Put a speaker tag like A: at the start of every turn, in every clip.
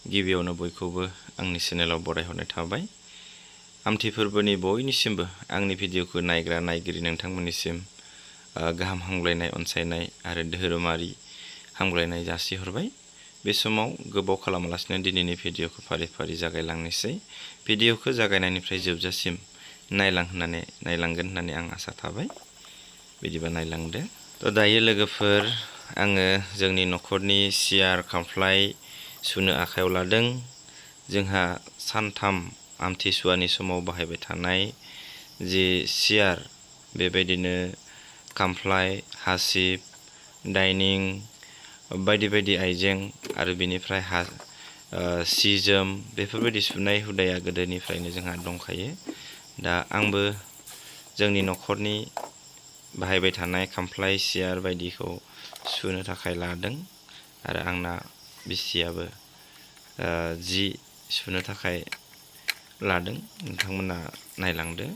A: गिबियावनो बयखौबो आंनि चेनेलाव बरायहरनाय थाबाय। आमथि फोरबोनि बयनिसिमबो आंनि भिडिअखौ नायग्रा नायगिरि नोंथांमोननिसिम गाहाम हामग्लायनाय अनसायनाय आरो धोरोमारि हामग्लायनाय जासिहरबाय। बे समाव गोबाव खालामालासिनो दिनैनि भिडिअखौ फारि फारि जागायलांनोसै। भिडिअखौ जागायनायनिफ्राय जोबजासिम नायलांगोन होननानै आं आसा थाबाय। बिदिबा नायलांदो। दायो लोगोफोर, आङो जोंनि न'खरनि सियार खामफ्लाय सुनो आखायाव लादों। जोंहा सानथाम आमथिसुवानि समाव बाहायबाय थानाय जि सियार, बेबायदिनो खामफ्लाय, हासिब, डाइनिं बायदि बायदि आइजें आरो बिनिफ्राय सि जोम बेफोरबायदि सुनाय हुदाया गोदोनिफ्रायनो जोंहा दंखायो। दा आंबो जोंनि न'खरनि बाहायबाय थानाय खामफ्लाय सियार बायदिखौ सुनो थाखाय लादों आरो आंना बिसियाबो जि सुनो थाखाय लादों। नोंथांमोना नायलांदो।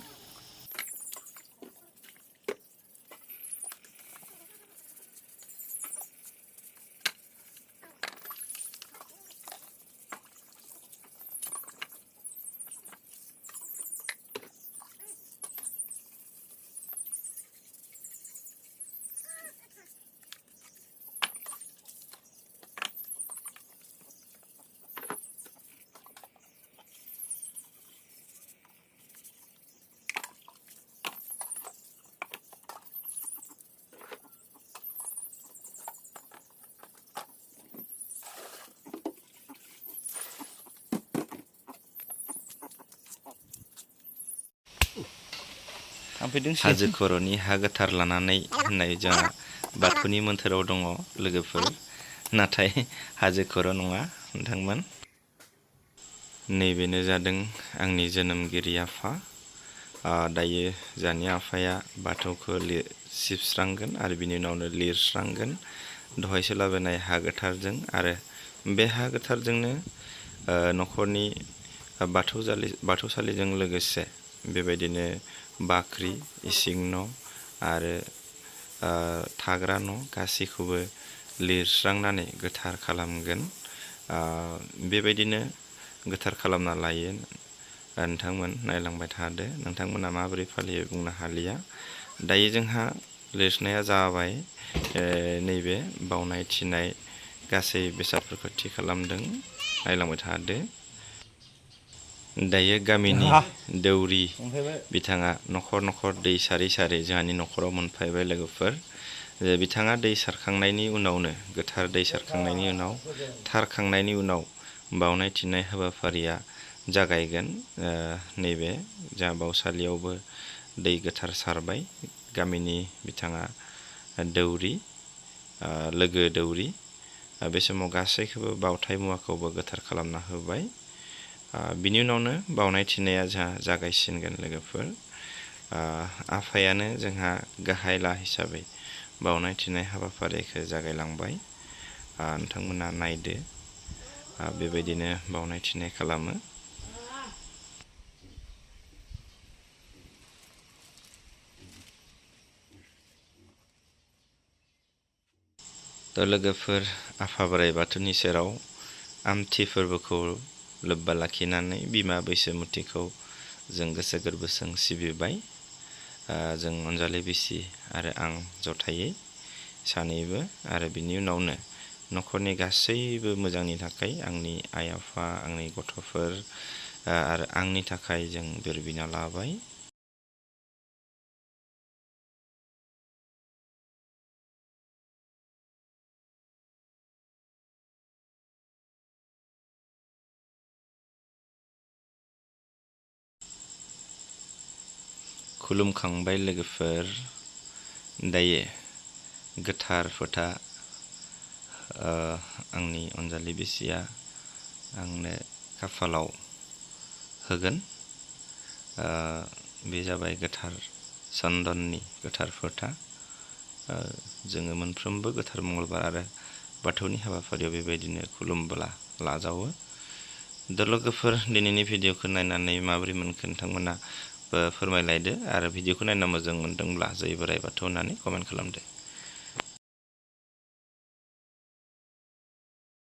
A: हाजो खर'नि हा गोथार लानानै होननाय जोंहा बाथौनि मोन्थोराव दङ लोगोफोर, नाथाय हाजो खर' नङा नोंथांमोन। नैबेनो जादों आंनि जोनोमगिरि आफा। दायो जोंहानि आफाया बाथौखौ सिबस्रांगोन आरो बिनि उनावनो लिरस्रांगोन दहायसो लाबोनाय हा गोथारजों, आरो बे हा गोथारजोंनो न'खरनि बाथौसालिजों लोगोसे बेबायदिनो बाख्रि, इसिं न' आरो थाग्रा न' गासैखौबो लिरस्रांनानै गोथार खालामगोन। बेबायदिनो गोथार खालामना लायो। नोंथांमोन नायलांबाय थादो। नोंथांमोना माबोरै फालियो बुंनो हालिया। दायो जोंहा लिरनाया जाबाय। नैबे बावनाय थिनाय गासै बेसादफोरखौ थि खालामदों। नायलांबाय थादो। दायो गामिनि दौरि बिथाङा न'खर न'खर दै सारै सारै जोंहानि न'खराव मोनफैबाय लोगोफोर। बिथाङा दै सारखांनायनि उनावनो, गोथार दै सारखांनायनि उनाव, थारखांनायनि उनाव बावनाय थिनाय हाबाफारिया जागायगोन। नैबे जोंहा बावसालियावबो दै गोथार सारबाय। गामिनि बिथाङा दौरि, लोगो दौरि। बे समाव गासैखौबो बावथाय मुवाखौबो गोथार खालामना होबाय। बिनि उनावनो बावनाय थिनाया जोंहा जागायसिनगोन लोगोफोर। आफायानो जोंहा गाहायला हिसाबै बावनाय थिनाय हाबाफारिखौ जागायलांबाय। नोंथांमोना नायदो। बेबायदिनो बावनाय थिनाय खालामो। लोगोफोर, आफा बोराइ बाथौनि सेराव आमथि फोरबोखौ लोब्बा लाखिनानै बिमा बैसोमुथिखौ जों गोसो गोरबोजों सिबिबाय। जों अनजालि बिसि आरो आं जथायै सानैबो, आरो बिनि उनावनो न'खरनि गासैबो मोजांनि थाखाय आंनि आइ आफा, आंनि गथ'फोर आरो आंनि थाखाय जों बोर बिना लाबाय। खुलुमखांबाय लोगोफोर। दायो गोथार फोथा आंनि अनजालि बिसिया आंनो खाफालाव होगोन। बे जाबाय गोथार चन्दननि गोथार फोथा। जोङो मोनफ्रोमबो गोथार मंगलबार आरो बाथौनि हाबाफारियाव बेबायदिनो खुलुमब्ला लाजावो। लोगोफोर, दिनैनि भिडिअखौ नायनानै माबोरै मोनखो नोंथांमोना फोरमायलायदो, आरो भिडिअखौ नायना मोजां मोनदोंब्ला जय बोराइ बाथौ होननानै कमेन्ट खालामदो।